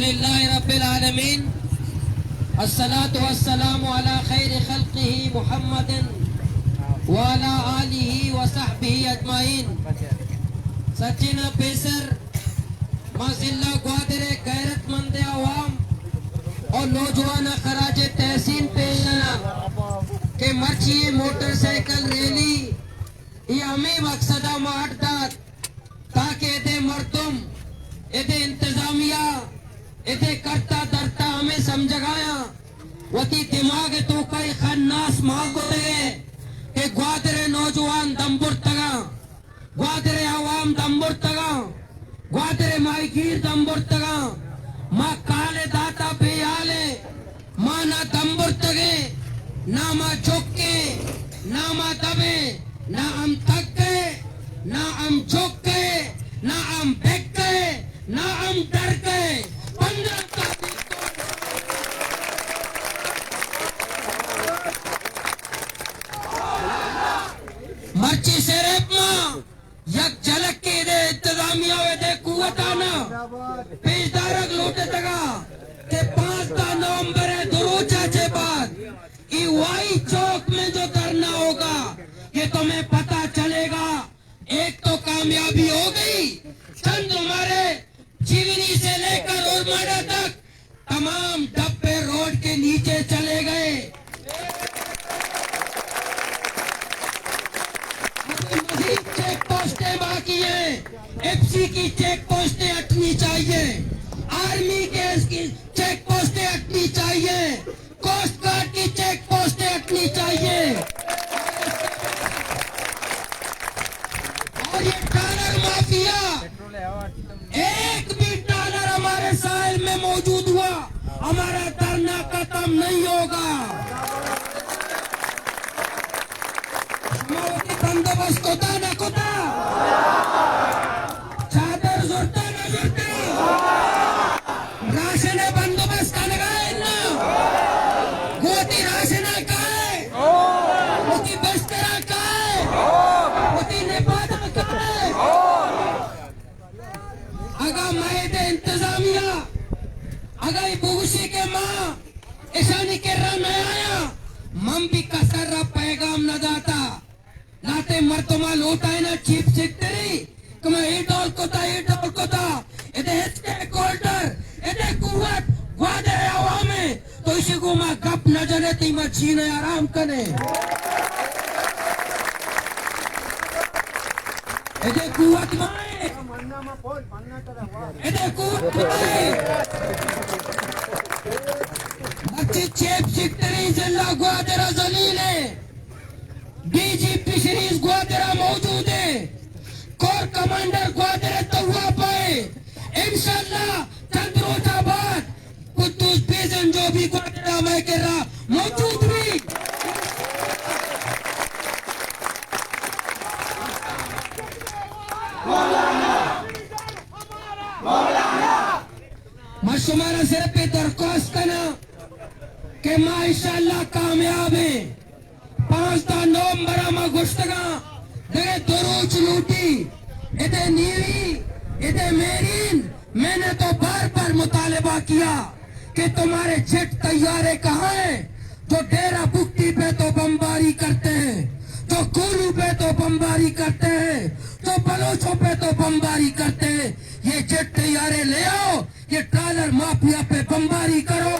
لله رب العالمين، الصلاة والسلام على خير خلقه محمد وعلى آله وصحبه أجمعين۔ سچین ءَ پیسر ما ضلع گوادر ءِ غیرت مند عوام اور نوجوان ءَ خراج تحسین پیش کناں کہ مرچی اے موٹر سائیکل ریلی، اے ہمے مقصد ءَ ما اڈ دات تاکہ ادے مردم، ادے انتظامیہ، ادے کرتا درتا ہمے سمجھگایاں، وتی دماغ ءِ توکا اے خناس مان کتگے کہ گوادر ءِ نوجوان دم برتگاں، گوادر ءِ عوام دم برتگاں، گوادر ءِ ماہیگیر دم برتگاں۔ ما کال ءِ داتا بے حال ایں۔ ما نہ دم برتگیں، نہ ما جکیں، نہ ما دبیں، نہ ہم تک گئے، نہ ہم جک گئے، نہ ہم بک گئے، نہ ہم ڈر گئے۔ پندرہ تاریخ کو مرچی صرف ما یک جھلکے ادے انتظامیہ ءُ ادے قوتانا پیش دارگ لوٹتگا کہ پانزدہ نومبر ءِ دو روچا چہ بعد اے وائی چوک میں جو دھرنا ہوگا، یہ تمہیں پتہ چلے گا۔ ایک تو کامیابی ہو گئی، چند ہمارے چیونی سے لے کر اورماڑہ تک تمام ڈبے روڈ کے نیچے چلے گئے۔ ابھی مزید چیک پوسٹیں باقی ہیں۔ ایف سی کی چیک پوسٹیں ہٹنی چاہیے، آرمی کے اس کی چیک پوسٹیں ہٹنی چاہیے، کوسٹ گارڈ کی چیک پوسٹیں ہٹنی چاہیے۔ اور یہ ٹرالر مافیا، ایک بھی ٹرالر ہمارے ساحل میں موجود ہوا، ہمارا دھرنا ختم نہیں ہوگا۔ شما وتی بندوبست کتا نہ کتا؟ چادر زرتا نہ زرتا؟ راشن ءِ بندوبست کنگا اِنت؟ گوں وتی راشن ءَ کائے؟ وتی بستر ءَ کائے؟ وتی نپاد ءَ کائے؟ اگاں مئے دے انتظامیہ، اگاں اے بگوشی کہ ما اشانی کرا نہ آیاں، من بھی کسر را پیغام نہ داتا۔ لہتے مردماں لوٹائیناں چیف سیکرٹری کہ ما اے ڈول کتا، اے ڈول کتا، ادے اسٹیک ہولڈر، ادے قوت گوادر ءِ عوام اِنت، تو ایشی گوں ما گپ نہ جنے، تئی ما جینے آرام کنے۔ ادے قوت مائے، ادے قوت مائے۔ مرچی چیف سیکرٹری ضلع گوادر ءَ ذلیل اِنت۔ ڈی جی فشریز گوادر ءَ موجود اِنت، کور کمانڈر گوادر ءِ توار ءَ اِنت۔ انشاءاللہ چند روچ ءَ بعد قدوس بیزن جو بھی گوادر ءَ مئے کرا موجود بیت۔ ما شمارا صرف اے درخواست کناں کہ ما انشاءاللہ کامیاب ایں۔ پانزدہ نومبر ءَ ما گوشتگاں، دگہ دو روچ لوٹی، ادے نیوی، ادے میرین، میں نے تو بار بار مطالبہ کیا کہ تمہارے جیٹ طیارے کہاں ہیں جو ڈیرہ بگٹی پہ تو بمباری کرتے ہیں، جو کوہلو پہ تو بمباری کرتے ہیں، جو بلوچوں پہ تو بمباری کرتے ہیں، یہ جیٹ طیارے لے آؤ۔ یہ ٹرالر مافیا پہ بمباری کرو۔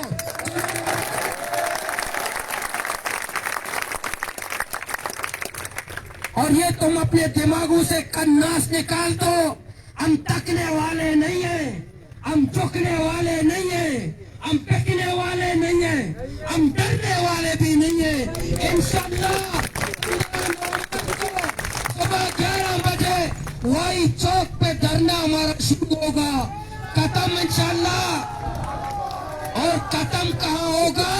اور یہ تم اپنے دماغوں سے کناس نکال دو۔ ہم تکنے والے نہیں ہیں، ہم جھکنے والے نہیں ہیں، ہم بکنے والے نہیں ہیں، ہم ڈرنے والے بھی نہیں ہیں۔ انشاءاللہ صبح گیارہ بجے وائی چوک پہ دھرنا ہمارا شروع ہوگا، ختم انشاءاللہ۔ اور ختم کہاں ہوگا،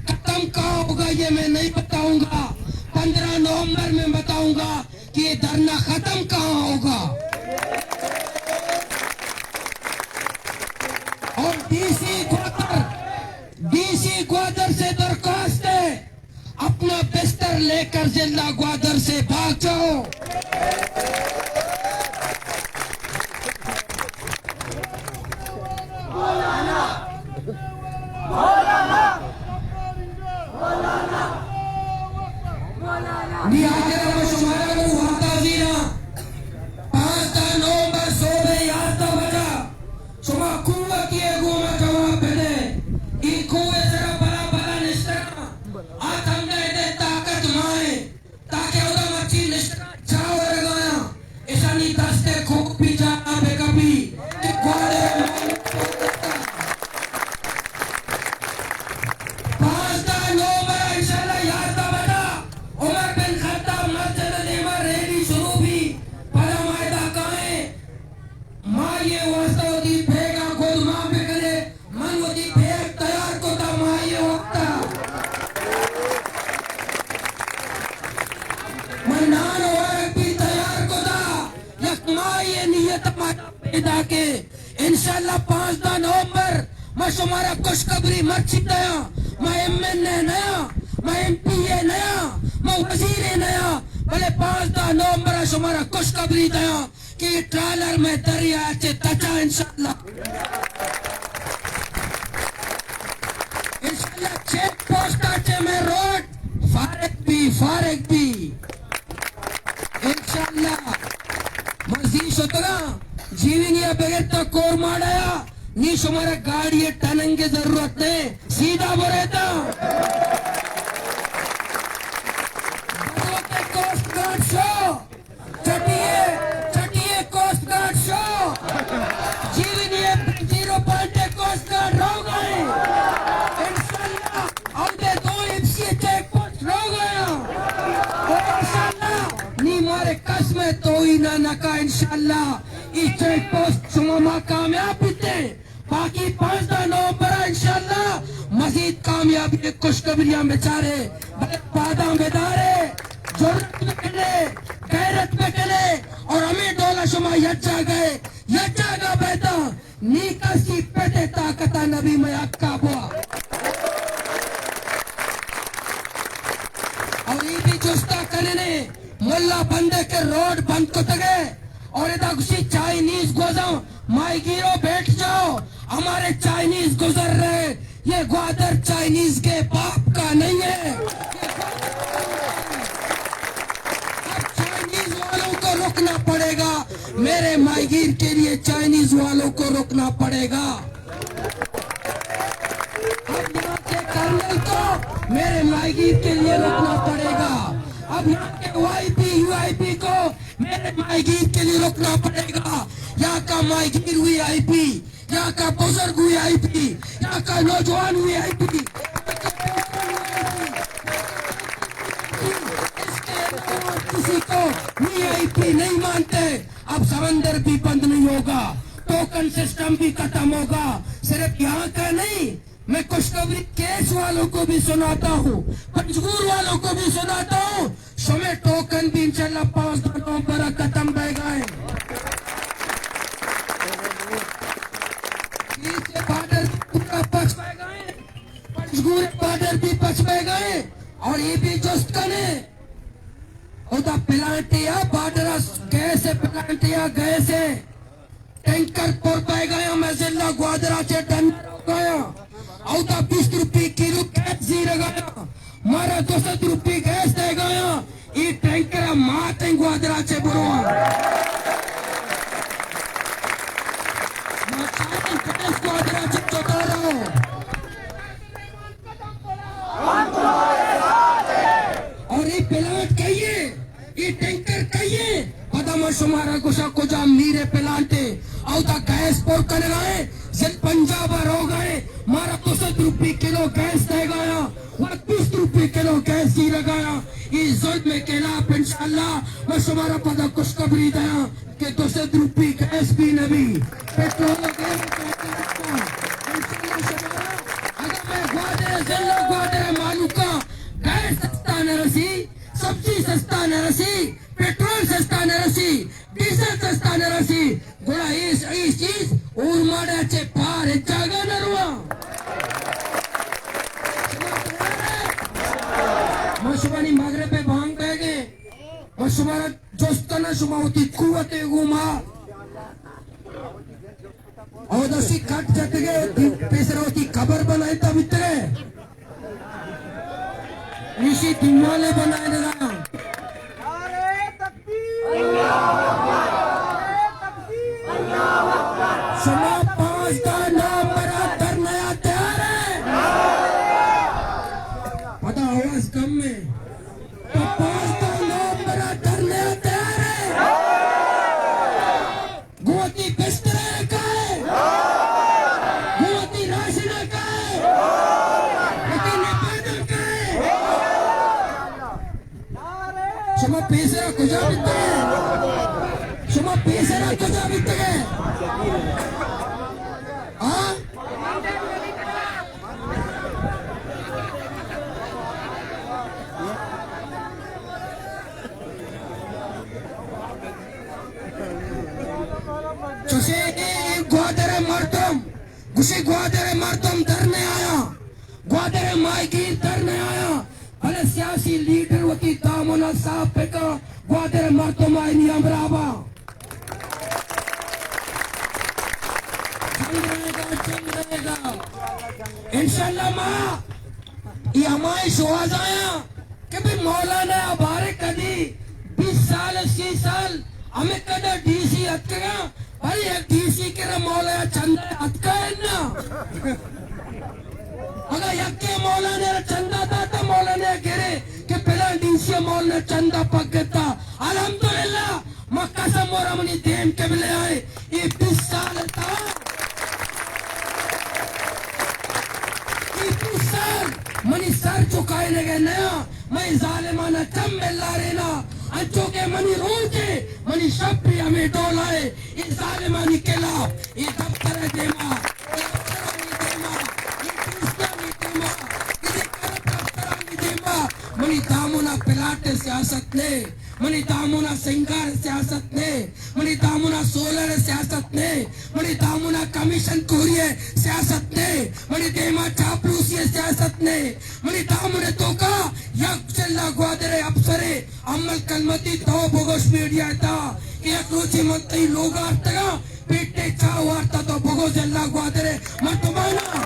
ختم کہاں ہوگا، یہ میں نہیں بتاؤں گا، پندرہ نومبر میں بتاؤں گا کہ یہ دھرنا ختم کہاں ہوگا۔ اور D C Gwadar, D C Gwadar سے درخواست ہے، اپنا بستر لے کر ضلع گوادر سے بھاگ جاؤ۔ آئی ءِ واسطہ وتی بیگاں گودمان بہ کن ئے۔ من وتی بیگ تیار کتا مائی ءِ واسطہ۔ من نان ءُ وارگ بھی تیار کتا۔ یک مائی ءِ نیت ما پیدا کے۔ انشاءاللہ پانزدہ نومبر ما شمارا خوشخبری مرچی دیاں۔ ما ایم این اے نیاں، ما ایم پی اے نیاں، ما وزیر اے نیاں، بلے پانزدہ نومبر ءَ شمارا خوشخبری دیاں کہ اے ٹرالر مئے دریا ءَ چہ تچا انشاءاللہ۔ انشاءاللہ چیک پوسٹ ءَ چہ مئے روڈ فارغ بی، فارغ بی۔ انشاءاللہ۔ من زی شتگاں، جیونی ءَ بگر تا کورماڑا ءَ، نی شمارا گاڑی ءِ ٹننگ ءِ ضرورت نہ، سیدھا برے تا۔ بدوتے کوسٹ گارڈ شو، چٹیے، چٹیے کوسٹ گارڈ شو، جیونی ءِ زیرو پوائنٹ ءِ کوسٹ گارڈ روگ ءَ ایں۔ انشاءاللہ، اودے دو ایف سی چیک پوسٹ روگ ءَ ایں۔ اور انشاءاللہ، نی مارے قسم ءِ توہین ءَ نکا انشاءاللہ۔ اے چیک پوسٹ شما ما کامیاب بیتے۔ باقی پانزدہ نومبر ءَ انشاءاللہ مزید کامیابی ءِ خوشخبریاں بچارے، بلے پاداں بدارے، جرات بکنے، غیرت بکنے اور ہمے ڈولا شما یک جاگہ ءَ، یک جاگہ بیتا، نی کسی پتے طاقت ءَ نبی مئے حق ءَ بوا۔ اور اے بھی جستا کننے، ملا بندے کہ روڈ بند کتگے اور ادا گوشی چائنیز گوزاں، ماہی گیرو بیٹھ جاؤ، ہمارے چائنیز گزر رہے، یہ گوادر چائنیز کے باپ کا نہیں ہے۔ اب چائنیز والوں کو رکنا پڑے گا، میرے ماہی گیر کے لیے چائنیز والوں کو رکنا پڑے گا۔ اب یہاں کے کرنل کو میرے ماہی گیر کے لیے رکنا پڑے گا۔ اب یہاں کے وائی پی، یو آئی پی کو میرے ماہی گیر کے لیے رکنا پڑے گا۔ یہاں کا ماہی گیر وی آئی پی، یہاں کا بزرگ وی آئی پی، یہاں کا نوجوان وی آئی پی، اس کے علاوہ کسی کو وی آئی پی نہیں مانتے۔ اب سمندر بھی بند نہیں ہوگا، ٹوکن سسٹم بھی ختم ہوگا۔ صرف یہاں کا نہیں، میں خوشخبری کیچ والوں کو بھی سناتا ہوں، پنجگور والوں کو بھی سناتا ہوں۔ شمے ٹوکن بھی انشاءاللہ پانزدہ نومبر ءَ ختم بہ گئے۔ کیچ بارڈر پورا پچ بہ گئے، پنجگور بارڈر بھی پچ بہ گئے۔ اور یہ بھی جست کنے، اودا پلانٹ یا بارڈر ءَ گیس ءِ پلانٹ یا گیس ءِ ٹینکر پر بہ گیا، میں ضلع گوادر ءَ چہ ڈن روگایا۔ اودا بیست روپی کلو گیس زیرگایا، مارا دو سد روپی گیس دے گایا۔ اے ٹینکر ءَ ماتیں گوادر ءَ چہ برواں۔ ما چاریں گیس گوادر ءَ چہ چتارا۔ اور اے پلانٹ کئیے؟ اے ٹینکر کئیے؟ پدا ما شمارا گوشاں کجا میر ءِ پلانٹے، اودا گیس پر کنگائے، ضلع پنجاب ءَ روگائے، مارا دو سد روپی کلو گیس دے گایا، وت بیست روپی کلو گیس زیرگایا۔ اے ظلم ءِ خلاف انشاءاللہ ما شمارا پدا خوشخبری دیاں۔ کہ دو سد روپی گیس بھی نبی، پٹرول گیس، انشاءاللہ شمارا، اگر میں گوادر، ضلع گوادر مالوکا گیس سستا نہ رسی، سبزی سستا نہ رسی، پٹرول سستا نہ رسی، ڈیزل سستا نہ رسی، گڑا ایس، ایس چیز اور ماڑا چے پار جاگا نہ رواں۔ ما شمانی مغرب بانگ بیگے۔ و شمارا جست کناں، شما وتی قوت ءِ گوما اودسی کٹ جتگے، پیسر وتی قبر بنائینتا بیتگے۔ ایشی دیوالے بنائینگا۔ شما پانزدہ نومبر ءَ دھرنا ءَ تیار ئے؟ پدا آواز کم ہے۔ تو پانزدہ نومبر ءَ دھرنا ءَ تیار ئے؟ گوں وتی بستر ءَ کائے، گوں وتی راشن ءَ کائے، وتی نپاد ءَ کائے۔ شما پیسرا کجا بیتگے؟ شما پیسرا کجا بیتگے؟ ہاں؟ چوشیں اے گوادر ءِ مردم، گوشے گوادر ءِ مردم در نیایاں، گوادر ءِ ماہیگیر در نیایاں، بلے سیاسی لیڈر وتی دامن ءَ ساپ بکن، گوادر ءِ مردم آئینی ہمراہ باں۔ جنگ رہے گا، جنگ رہے گا۔ انشاءاللہ ما اے ہمائی شوہازایاں کہ بھئی مولانا بارے کدی بیست سال، سی سال ہمے کدا ڈی سی اتکگاں، بھئی یک ڈی سی کرا مولانا چندہ اتکا ہے نا؟ اگاں یکے مولانا را چندہ داتا، مولانا گرے کہ پلان ڈی سی مولانا چندہ پگتا۔ الحمدللہ، ما قسم ورا منی دیم قبلہ آئے، اے بیست سال تا، اے بیست سال منی سر چکائینگے نیا، من ظالمانا چم ملارینا، انچو کہ منی روچے، منی شپ بھی ہمیں ڈولائے، اے ظالمانی خلاف، اے دفتر دیما، اے افسرانی دیما، اے دوستانی دیما، اے کرپٹ افسرانی دیما، منی دامنا پلاٹ سیاست نے۔ منی دامنا سنگار سیاست نے، منی دامنا سولر سیاست نے، منی دامنا کمیشن کوری سیاست نے، منی دیما چاپلوسی سیاست نے، منی دامن توکا یک چلا گوادر افسرے عمل کلمتی تو بگوش میڈیا تا کہ یک روچی من تئی لوگا ارتگا پیٹے چاہ وارتا تو بگوش اللہ گوادر مردمانا۔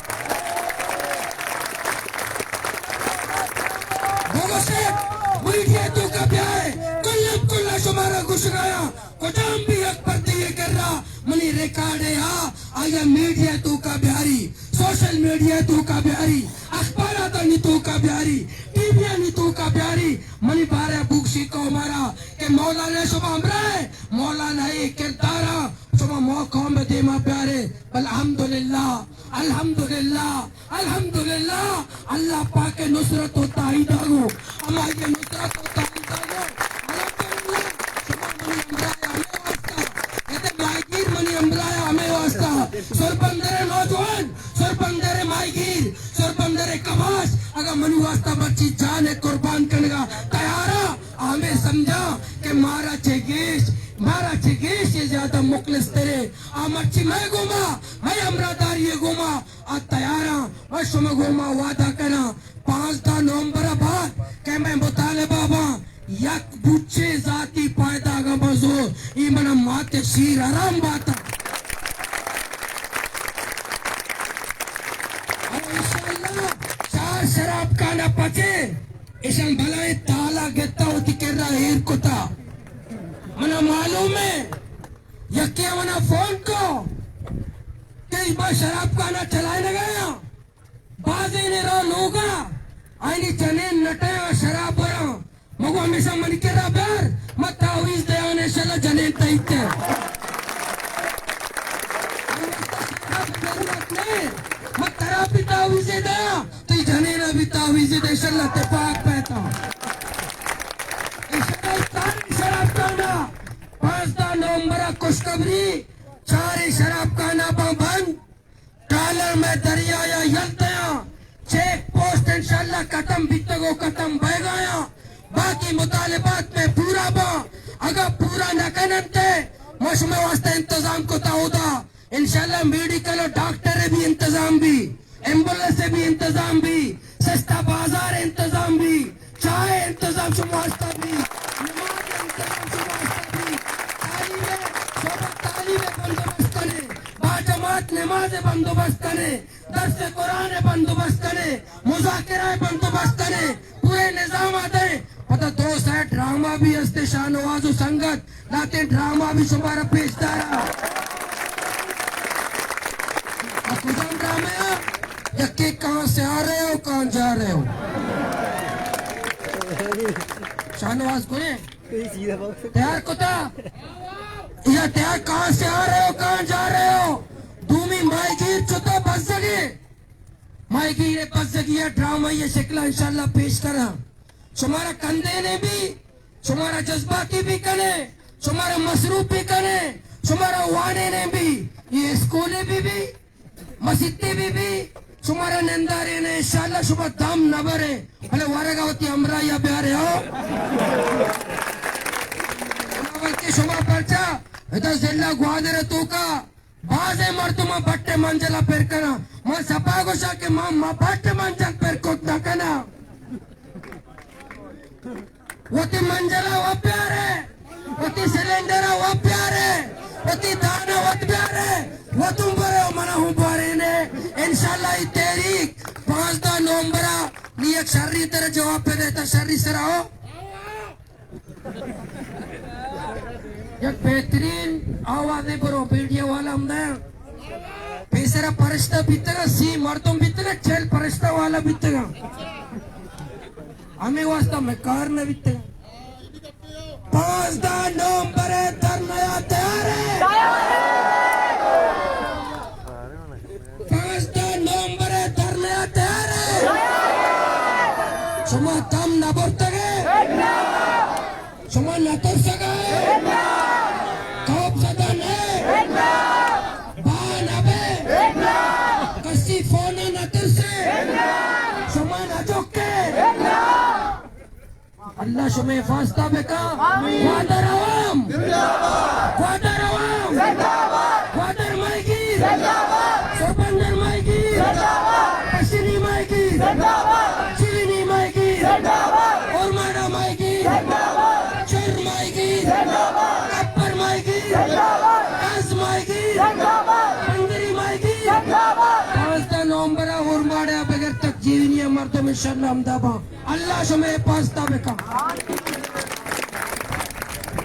بگوشے، میڈیا توکا بیائے، کلم کلا شمارا گوشگایا، کجام بھی یک پردی کرا منی ریکارڈ ہے ہا، آیا میڈیا توکا بیاری، سوشل میڈیا توکا بیاری، اخباراتانی توکا بیاری، ٹی وی آنی توکا بیاری، منی بارے بوگشی قومارا کہ مولانا شما ہمراہ ہے، مولانا اے کردارا شما مو قوم دیما بیارے، بل الحمدللہ، الحمدللہ۔ الحمدللہ، اللہ پاک نصرت و تائید آگو، ہمائی نصرت و تائید آگو۔ الحمدللہ، شما منی ہمراہ ہمے واسطہ، اے تے ماہیگیر منی ہمراہ ہمے واسطہ۔ سربندر نوجوان، سربندر ماہیگیر، سربندر کماش، اگر منی واسطہ مرچی جان قربان کنگا تیارا، ہمیں سمجھا کہ مارا چہ گیش، مارا چہ گیش یہ زیادہ مخلص ترے۔ آ مرچی میں گوما، میں ہمراہ داری گوما، آ تیاراں، ما شما گوں ما وعدہ کناں، پانزدہ نومبر ءَ بعد کہ میں مطالبہ باں، یک بچے ذاتی پائدہ اگاں بزو، ای منا مات شیر حرام بات۔ اور انشاءاللہ چار شراب خانہ پچے، ایشان بلائیں تالا گتا وتی کرا ایر کتا۔ منا معلوم ہے، یکے منا فون کو کہ با شراب خانہ چلائے نہ گیا۔ بازینے را لوگا، آئینی جنین نٹیاں شراب وراں۔ مگو ہمیشہ منی کرا بیار، ما تعویذ دیان انشاءاللہ جنین تئیتے۔ ضرورت نہیں، ما ترا بھی تعویذ دیا، تئی جنین بھی تعویذ دے، انشاءاللہ تپاک پیتا۔ انشاءاللہ ساری شراب خانہ، پانزدہ نومبر خوشخبری، چاریں شراب خانہ باں بند۔ ٹرالر مئے دریا ءَ یل دیاں، چیک پوسٹ انشاءاللہ ختم بیتگ و ختم بئیگایاں، باقی مطالبات مئے پورا باں، اگاں پورا نہ کننت، ما شمئے واسطہ انتظام کتا اودا، انشاءاللہ میڈیکل و ڈاکٹر بھی انتظام بھی، ایمبولینس بھی انتظام بھی، سستا بازار انتظام بھی۔ چاہ انتظام شما واسطہ بھی، نماز انتظام شما واسطہ بھی، تعلیم، شعبہ تعلیم بندوبست کنے، با جماعت نماز بندوبست کنے، درس قرآن بندوبست کنے، مذاکرہ بندوبست کنے، پورے نظام آتے۔ پتہ دو سائیڈ ڈرامہ بھی ہستے، شاہنواز و سنگت، لاتیں ڈرامہ بھی شمارا پیش دارا۔ آ کجام ڈرامہ ہے؟ یکے کہاں سے آ رہے ہو، کہاں جا رہے ہو؟ شاہنواز گوئے؟ تیار کتا؟ یا تیار، کہاں سے آ رہے ہو، کہاں جا رہے ہو؟ دومی ماہیگیر چتا بزگے۔ ماہیگیر بزگی یا ڈرامہ یہ شکل انشاءاللہ پیش کرا۔ شمارا کندے نے بھی، شمارا جذباتی بھی کنے، شمارا مصروف بھی کنے، شمارا وانینے بی، اے اسکولے بی بی، مسیتے بی بی، شمارا نندارینے، انشاءاللہ شما دم نہ برے، بلے ورگا وتی ہمراہیا بیارے ہو۔ بلکہ شما پرچا ادا ضلع گوادر توکا بازیں مردماں بٹ منجلا پر کناں۔ من سپا گوشاں کہ من ما بٹ منجل پر کت نہ کناں۔ وتی منجلا وت بیارے، وتی سلنڈرا وت بیارے، وتی دانا وت بیارے، وتوں برے و منا ہوں بوارینے۔ انشاءاللہ ای تحریک پانزدہ نومبرا نی یک شری تر جواب پہ دیتا، شری سرا ہو۔ یک بہترین آوازے برو، میڈیا والا ہم دے۔ پیسرا پرشتہ بیتگا، سی مردم بیتگا، چل پرشتہ والا بیتگا۔ ہمیں واسطہ میں کار نہ بیتگا۔ پانزدہ نومبر دھرنا تیار ہے؟ پانزدہ نومبر دھرنا تیار ہے؟ شما دم نہ برتگے؟ شما نہ ترسگے؟ خوف زدہ نہ؟ با نہ بے؟ کسی فون نہ ترسے؟ شما نہ جھکے؟ اللہ شمئے حفاظتا بکا۔ گوادر عوام! گوادر عوام! گوادر ماہیگیر! سربندر ماہیگیر! پشنی ماہیگیر! چیلنی ماہیگیر! اورماڑا ماہیگیر! چر ماہیگیر! اپر ماہیگیر! کنز ماہیگیر! بندری ماہیگیر! پانزدہ نومبر اورماڑا بغیر تک جیونی مردم انشاءاللہ ہمدا باں۔ اللہ شمئے حفاظتا بکا۔